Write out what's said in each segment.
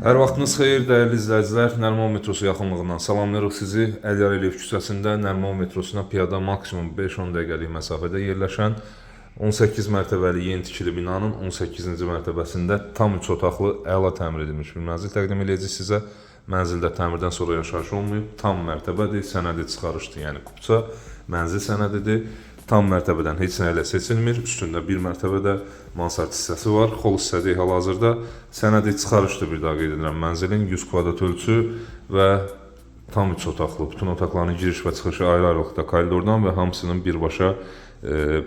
Hər vaxtınız xeyir, dəyərli izləyicilər. Nərimanov metrosu yaxınlığından salamlayırıq sizi. Əliyar Əliyev küçəsində Nərimanov metrosuna piyada maksimum 5-10 dəqiqəlik məsafədə yerləşən 18 mərtəbəli yeni tikili binanın 18-ci mərtəbəsində tam 3 otaqlı əla təmir edilmiş bir mənzil təqdim eləyəcəyik sizə. Mənzildə təmirdən sonra yaşayış olmayıb, tam mərtəbədir, sənədi çıxarışdır, yəni kupça mənzil sənədidir. Tam mərtəbədən heç nə elə seçilmir. Üstündə bir mərtəbədə mansard hissəsi var. Xol hissədə hal-hazırda sənədi çıxarışdır, bir daha qeyd edirəm. Mənzilin 100 kvadrat ölçü və tam 3 otaqlı. Bütün otaqların giriş və çıxışı ayrı-ayrılıqda koridordan və hamısının birbaşa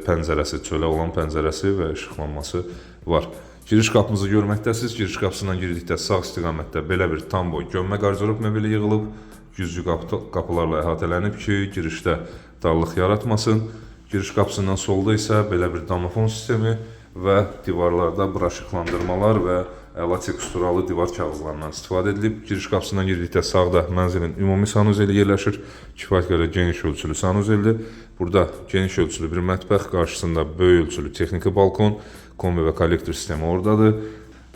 pəncərəsi, çölə olan pəncərəsi və işıqlanması var. Giriş qapımızı görməkdəsiniz. Giriş qapısından girdikdə sağ istiqamətdə belə bir tam boy gömmə qarderob mebeli yığılıb. Güzgü qapılarla əhatələnib ki, girişdə darlıq yaratmasın. Giriş qapısından solda isə belə bir damafon sistemi və divarlarda bura işıqlandırmalar və əla teksturalı divar kağızlarından istifadə edilib. Giriş qapısından girdikdə sağda mənzilin ümumi sanuzeli yerləşir. Kifayət qədər geniş ölçülü sanuzeldir. Burada geniş ölçülü bir mətbəx, qarşısında böyük ölçülü texniki balkon, kombi və kollektor sistemi oradadır.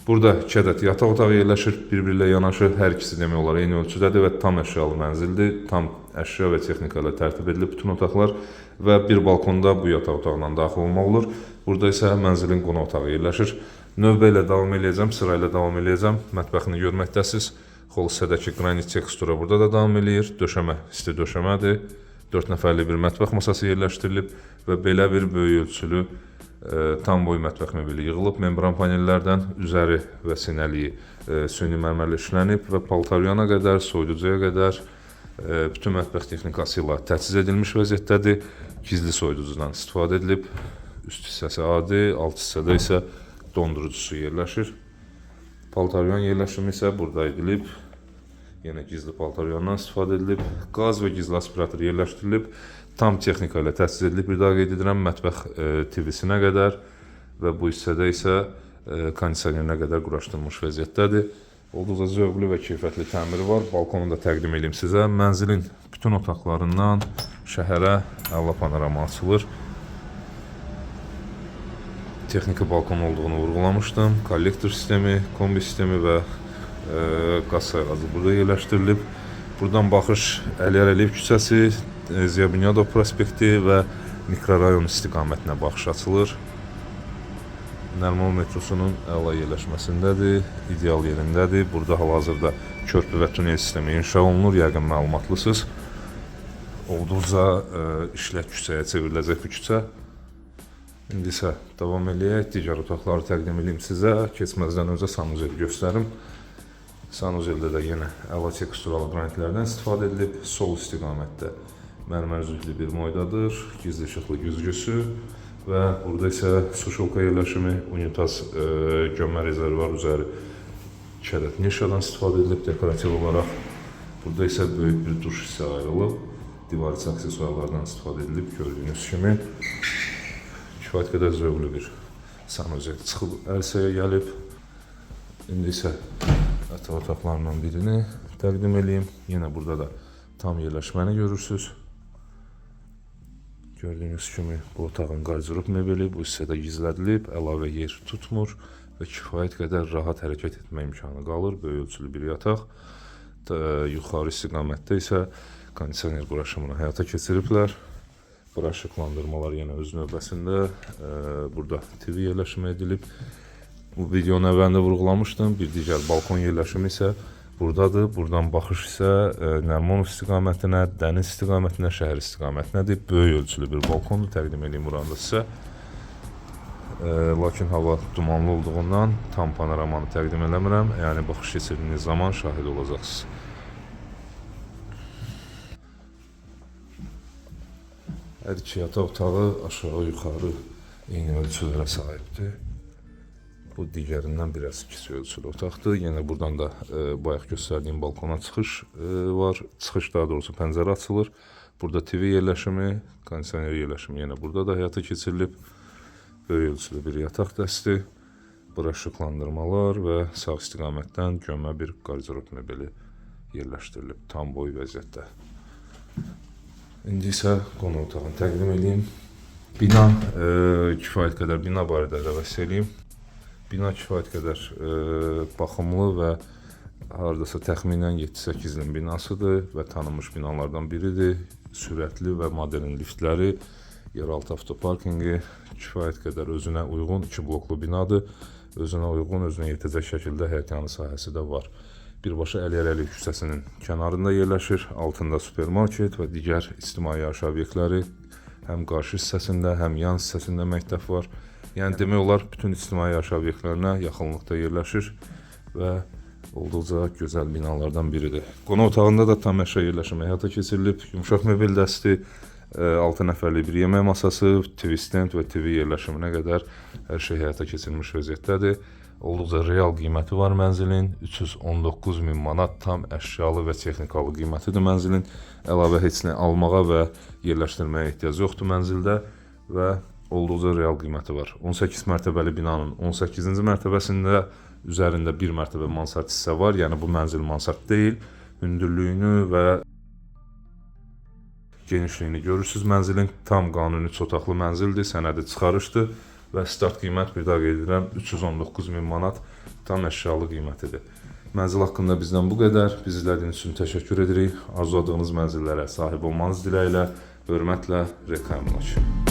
Burada 2 ədəd yataq otağı yerləşir, bir-biri ilə yanaşı. Hər ikisi demək olar eyni ölçüdədir və tam əşyalı mənzildir. Tam əşya və texnika ilə tərtib edilib bütün otaqlar və bir balkonda bu yataq otağından daxil olmaq olur. Burada isə mənzilin qonaq otağı yerləşir. Növbə ilə davam eləyəcəm, sırayla davam eləyəcəm. Mətbəxini görməkdəsiniz. Xol hissədəki qranit tekstura burada da davam eləyir. Döşəmə isti döşəmədir. 4 nəfərlik bir mətbəx masası yerləşdirilib və belə bir böyük ölçülü tam boy mətbəx mebeli yığılıb. Membran panellərdən üzəri və sinəliyi süni mərmərlə işlənib və paltaryana qədər, soyuducuya qədər bütün mətbəx texnikası ilə təchiz edilmiş vəziyyətdədir. Gizli soyuducudan istifadə edilib. Üst hissəsi adi, alt hissədə isə dondurucusu yerləşir. Paltaryan yerləşimi isə burada edilib. Yenə gizli paltaryandan istifadə edilib. Qaz və gizli aspirator yerləşdirilib. Tam texnika ilə təchiz edilib. Bir daha qeyd edirəm, mətbəx TV-sinə qədər və bu hissədə isə kondisionerinə qədər quraşdırılmış vəziyyətdədir. Olduqca zövqlü və keyfiyyətli təmiri var. Balkonu da təqdim edeyim sizə. Mənzilin bütün otaqlarından şəhərə əla panorama açılır. Texniki balkon olduğunu vurğulamışdım. Kollektor sistemi, kombi sistemi və qaz sayğacı burada yerləşdirilib. Buradan baxış Əliyar Əliyev küçəsi, Ziya Bünyadov prospekti və mikrorayon istiqamətinə baxış açılır. Nərimanov metrosunun əla yerləşməsindədir, ideal yerindədir. Burada hal-hazırda körpü və tunel sistemi inşa olunur, yəqin məlumatlısınız. Olduqca işlək küçəyə çevriləcək bu küçə. İndi isə davam eləyək. Digər otaqları təqdim edeyim sizə. Keçməzdən öncə sanuzeli göstərim. Sanuzeldə də yenə əla teksturalı qranitlərdən istifadə edilib. Sol istiqamətdə mərmər üzüklü bir moydadır. Gizli işıqlı güzgüsü və burada isə suşolka yerləşimi, unitaz gömmə rezervuar üzəri 2 ədəd nişadan istifadə edilib dekorativ olaraq. Burada isə böyük bir duş hissə ayrılıb. Divar içi aksesuarlardan istifadə edilib gördüyünüz kimi. Kifayət qədər zövqlü bir sanuzel çıxıb ərsəyə gəlib. İndi isə yataq otaqlarından birini təqdim eləyim. Yenə burada da tam yerləşməni görürsünüz. Gördüyünüz kimi bu otağın qarderob mebeli bu hissədə gizlədilib, əlavə yer tutmur və kifayət qədər rahat hərəkət etmə imkanı qalır. Böyük ölçülü bir yataq. Yuxarı istiqamətdə isə kondisioner quraşımını həyata keçiriblər. Bura işıqlandırmalar yenə öz növbəsində. Burada TV yerləşimi edilib. Bu videonun əvvəlində vurğulamışdım. Bir digər balkon yerləşimi isə buradadır. Buradan baxış isə Nərimanov istiqamətinə, dəniz istiqamətinə, şəhər istiqamətinədir. Böyük ölçülü bir balkondur. Təqdim edeyim buranı da sizə. Lakin hava dumanlı olduğundan tam panoramanı təqdim eləmirəm. Yəni baxış keçirdiyiniz zaman şahid olacaqsınız. Hər iki yataq otağı aşağı yuxarı eyni ölçülərə sahibdir. Bu digərindən biraz kiçik ölçülü otaqdır. Yenə buradan da bayaq göstərdiyim balkona çıxış var. Çıxış daha doğrusu pəncərə açılır. Burada TV yerləşimi, kondisioner yerləşimi yenə burada da həyata keçirilib. Böyük ölçülü bir yataq dəsti, bura işıqlandırmalar və sağ istiqamətdən gömmə bir qarderob mebeli yerləşdirilib tam boy vəziyyətdə. İndi isə qonaq otağını təqdim edeyim. Bina kifayət qədər bina barədə də vəs eləyim. Bina kifayət qədər baxımlı və Hardasa təxminən 7-8 ilin binasıdır və tanınmış binalardan biridir. Sürətli və modern liftləri, yeraltı avtoparkinqi kifayət qədər özünə uyğun 2 bloklu binadır. Özünə uyğun, özünə yetəcək şəkildə həyətyanı sahəsi də var. Birbaşa Əliyar Əliyev küçəsinin kənarında yerləşir. Altında supermarket və digər ictimai yaşayış obyektləri, həm qarşı hissəsində, həm yan hissəsində məktəb var. Yəni demək olar bütün ictimai yaşayış obyektlərinə yaxınlıqda yerləşir və olduqca gözəl binalardan biridir. Qonaq otağında da tam əşya yerləşmə həyata keçirilib. Yumşaq mebel dəsti, 6 nəfərlik bir yemək masası, TV stand və TV yerləşiminə qədər hər şey həyata keçirilmiş vəziyyətdədir. Olduqca real qiyməti var mənzilin. 319 min manat tam əşyalı və texnikalı qiymətidir mənzilin. Əlavə heç nə almağa və yerləşdirməyə ehtiyac yoxdur mənzildə və olduqca real qiyməti var. 18 mərtəbəli binanın 18-ci mərtəbəsində üzərində bir mərtəbə mansard hissə var. Yəni bu mənzil mansard deyil. Hündürlüyünü və genişliyini görürsüz mənzilin. Tam qanuni 3 otaqlı mənzildir, sənədi çıxarışdır və start qiymət bir daha qeyd edirəm 319 min manat tam əşyalı qiymətidir. Mənzil haqqında bizdən bu qədər. Bizi izlədiyiniz üçün təşəkkür edirik. Arzuladığınız mənzillərə sahib olmanız diləyilə. Hörmətlə, Reka Əmlak.